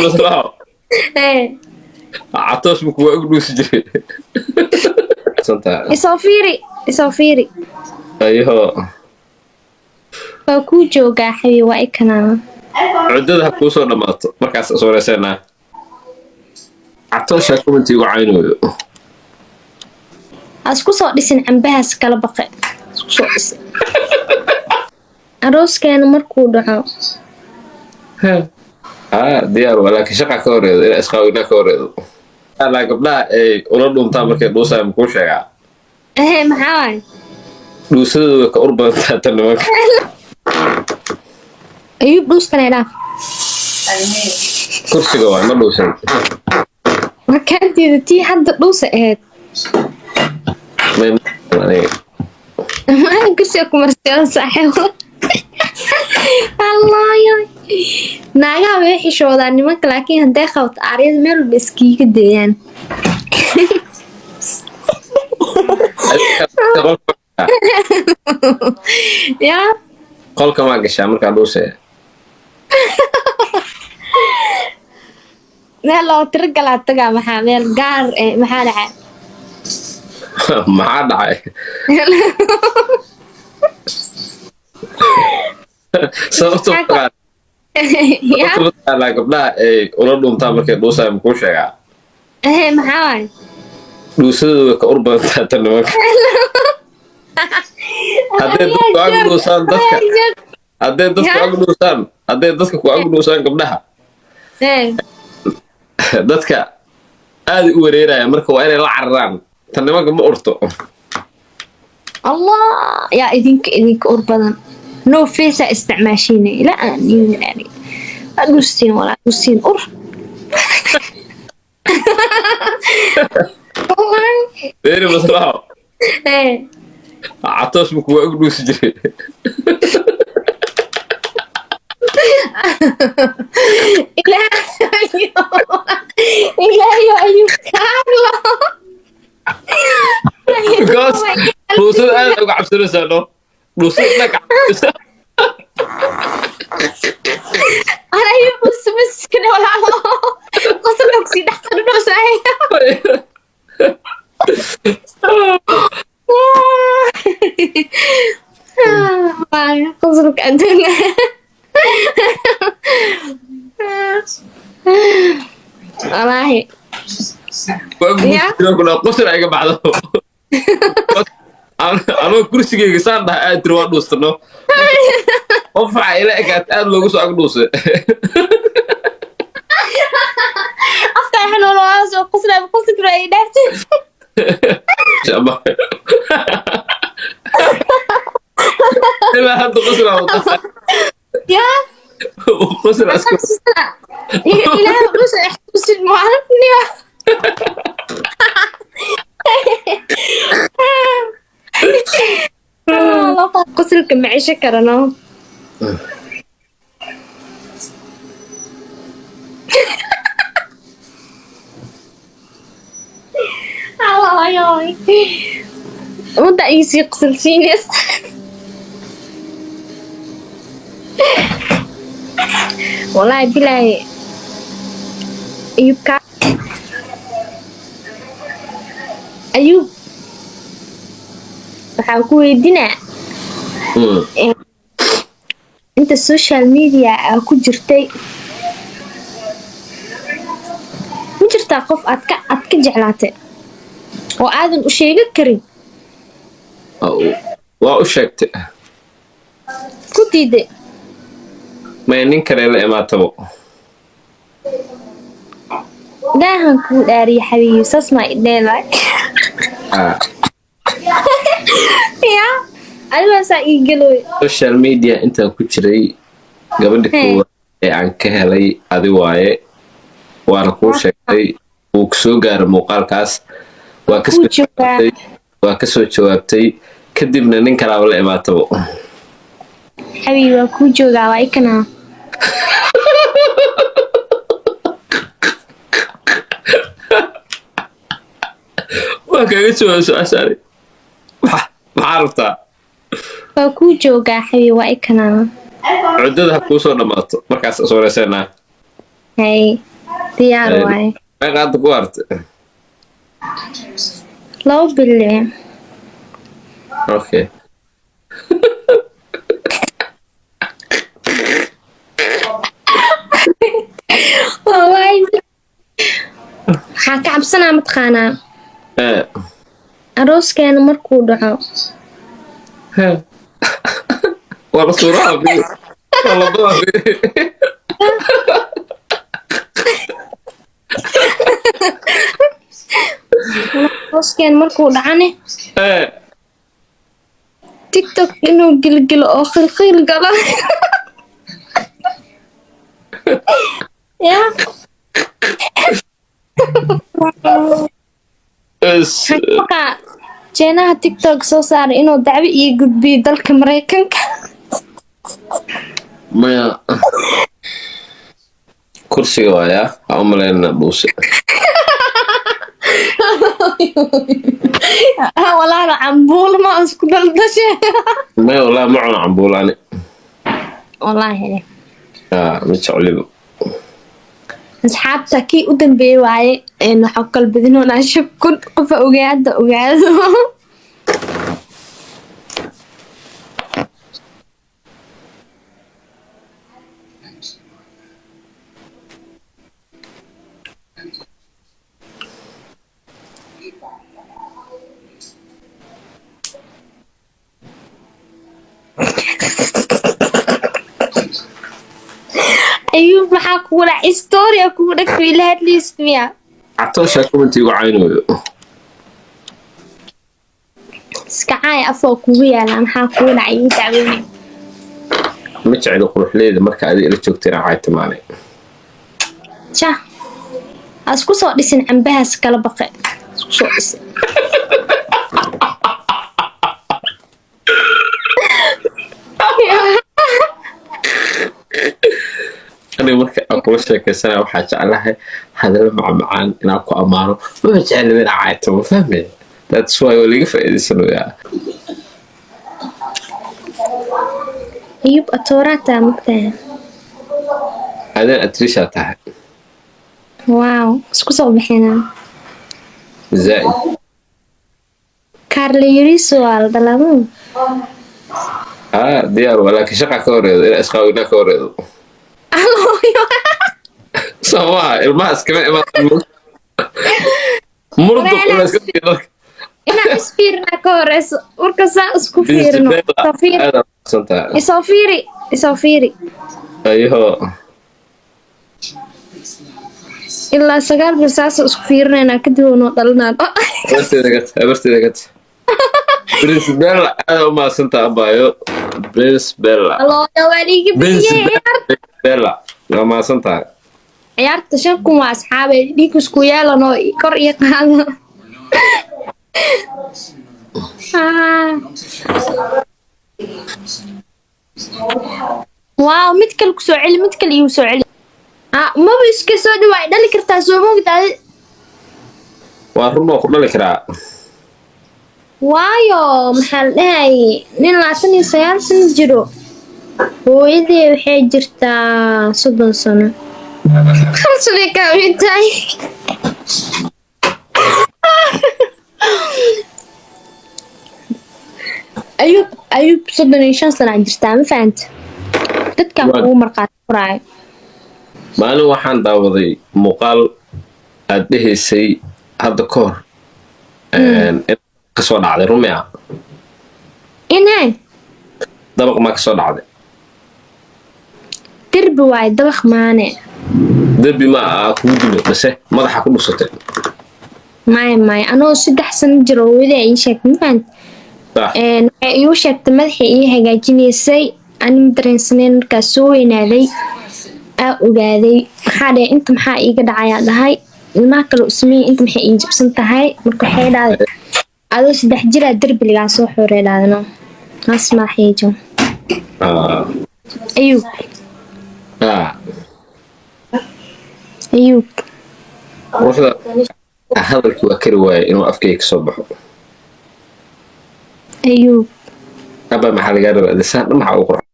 Maslaaxo. Ee. Catoosh buu kuwa ugu dhuusi jiray. Santaa. Isoo fiiri, isoo fiiri. Ayo. Waa kuu joogaa xabi, waa ikanaa. Cuddada ha kuu soo dhammaato markaas is wareysanaa. Catooshaa commenti igu caynooyo. Ha isku soo dhisin cambahaas kala baqe. Isku soo dhisin. Arooskeena markuu dhaco. Ah, diyaar waa, laakiin shaqa ka horeedo inaa isqaawinaa ka horeedo. Alaa gabdhaha ay ula dhuntaan markay dhuusayaan makuu sheegaa. Ehe, maxaa waay? Dhuusadooda way ka ur badan tahay tan nimanka. Ayuub dhuuskanay dhaaf. Kursiga waay ma dhuusan. Markaanteeda tii hadda dhuusa ahayd. May aniga. Maalin kursiga ku marsiyada saaxiib. Allah yaay. Naagaha way xishoodaan nimanka, laakiin hadday qabto aaryada meel walba iskiiga dayaan. Yaa. Qolka maa gashaa markaa dhuusaya. Meel loo tiro galaa tagaa, maxaa meel gaar eh, maxaa dhacay? Maxaa dhacay? Sababta mataqaanaa Yaa. Mataqaanaa gabdhaha ay ula dhuntaan markay dhuusayaan makuu sheegaa. Ehe, maxaa waay? Dhuusadooda way ka ur badan tahay tan nimanka. Hadday dadku ag dhuusaan dadka, hadday dadku ag dhuusaan, hadday dadka ku ag dhuusaan gabdhaha, Ee. dadka aad u wareeraya, marka waa inay la cararaan. Tan nimanka ma urto. Allah yaa, idinka ur badan. No face aa isticmaashiina ila aan idin dhuustiin, walaa dhuustiin ur. Wallahi. Beeri maslaaxo. Ee. Catoosh buu kuwa ugu dhuusi jiray. Ilaahayo, Ilaahayo ayuu kaarlo. Because dhuusada aad uga cabsanaysaa, no? Dhuusada inaad ka cabsanaysaa. Anayo dhuusamaskana walaalo. Qosolka kusii dhex qadhudhoosahay. Qosolka adduunka. Wallaahi. Waa ugu Ya. dhuusi jiray ku dhaha, qosol ay iga baxdo. Anoo kursigeyga saan dhaha aad tiri waa dhuustano. Qof waxaa ila ekaat aad loogu soo ag dhuusay. Afka xanuun waa soo qoslay, qoslay ay dhaaftay. Ilaa hadda qosol aa wadaa. Ya. Qosol isku. Ilaahay dhuusa xasuusin maalintiiba. Qosolka ma cesho karano. Ay. Ummadda ay sii qosolsiinaysa. Wallahi bilaahi. Ayuub ka Ayuub, waxaan ku weydiinaa inta social media aa ku jirtay, ma jirtaa qof aad ka jeclaatay oo aadan u sheegan karin? Waa u sheegtay. Ku diiday? May, nin kale la imaatabo. Ilaahan kuu dhaariye xabiibi, saas maa idheedahay? Ah, Ya adigaasaa ii galooy. Social media intaan ku jiray, gabadha Hey. koowaad ee aan ka helay adi waaye, waana kuu sheegtay, wuu ku soo gaaray muuqaalkaas, waa kasoo Kuu joogaa. jawaabtay, waa kasoo jawaabtay, kadibna nin kalaaba la imaatabo. Xabiibi, waa kuu joogaa, waa ikanaa. Waa kaaga jawaab su-aashaani. Maxaa rabtaa? Waa kuu joogaa xabiibi, waa ikanaa. Cuddada ha kuu soo dhammaato markaas is wareysanaa. Hay. Diyaar waaye. Meeqa hadda ku hartay? 2 bille. Okay. Wallaahi waxaa ka cabsanaa mataqaanaa arooskeena markuu dhaco. Waa la suuraha fiiri. Waa la badaa fiiri. Arooskeena markuu dhacane TikTok inuu gilgilo oo khilkhil galo ya. Waxaa jeenaha TikTok soo saaray inuu dacwo iyo gudbiyo dalka Maraykanka. Maya, kursiga waayaa waxaan u malaynaa dhuuse. Walaalo, cambuul ma isku daldashe? Maya, wallahi ma cuno cambuulo ani. Wallaahi. Ah, ma jeclibo. Asxaabta, kii u dambeeyey waaye. Waxaa ku kala badinoonaa 5,000. Qofa ogaada ogaado. Ayuub, maxaa kugu dhac? Story kugu dhagto ila hadliis miya? Catoosha commenti igu caynayo. Iska caay, afoo kugu yaala. Maxaa kugu dhacay? Ii dacweynay. Ma jecli quruxleyda marka adiga ila joogta inaa cayto maanay. Ja ha isku soo dhisin, cambahaas kala baqe isku soo dhisin. Aniga marka aan kula sheekaysanaya waxaa jeclahay hadallo macmacaan inaan ku ammaano. Maba jecli inaa cayto, ma fahmay? That's why waa liga faa'iidaysanayaa. Ayuub, atooraata magtahay. Adeen atrishaa tahay. Wow, isku soo bixinaa. Zaa'id. Carla Yuriso waa la dhalaamo. Ah, diyaar waa, laakiin shaqa ka horeedo, inaa isqaawinaa ka horeedo. Soo maha ilmaha iskama imaan murduq ila iska fiiro. Inaan isfiirnaa ka horeyso. Marka saa isku fiirino. Isoo fiiri. Aad santahay. Isoo fiiri, isoo fiiri. Ayo. Ilaa 9 bil saasoo isku fiirinaynaa, kadib noo dhalinaa. Habarteeda gat, habarteeda gat. Prince Bella, aad u mahadsantahay abaayo. Prince Bella. Alooya, waa liiga Prince bixiyey ciyaar. Bella, waa mahadsantahay. Ciyaarta 5,000 waa, asxaabay, dhiig isku yeelanoo kor iyo qaado. Ah. Waaw, mid kale ku soo celi, mid kale igu soo celi. Ah, maba iska soo dhawaay, dhali kartaa soo moogtaa? Waa run, waa ku dhali karaa. Waayo, maxaa la dhahay, nin 29 sano jiro, hooyadii waxay jirtaa 30 sano, hal sanay kaa weyn tahay. Ayub, Ayub, 35 sana jirtaa, ma fahanta? Dadkan kugu markhaati furaayo. Maalin waxaan daawaday muuqaal aad dhehaysay hadda ka hor in kasoo dhacday, rumi ah? Inay Dabaq maa kasoo dhacday? Derbi waaye, dabaq maane. Derbi ma aa kugu dumay mase madaxa ku dhufsatay? Maya, maya, anoo 3 sano jiro hooyaday ii sheegtay, ma fahanta? Sax. Waxay iigu sheegtay madaxii ii hagaajinaysay. Ani ma dareensaneyn. Markaas soo weynaaday aa ogaaday. Maxaa dhahay, inta maxaa iiga dhacayaa dhahay, ilmaha kale u sameeyay, inta maxay ii jabsan tahay? Marka waxay dhahday adoo 3 jiraa derbi lagaa soo xorey dhahdano taas madaxii. Ayub. Ayub. Quruxda hadalkii waa kari waaye inuu afkayga kasoo baxo. Ayub. Aba, maxaa lagaa rabaa? Lisaan dhan maxaa ugu qurxan?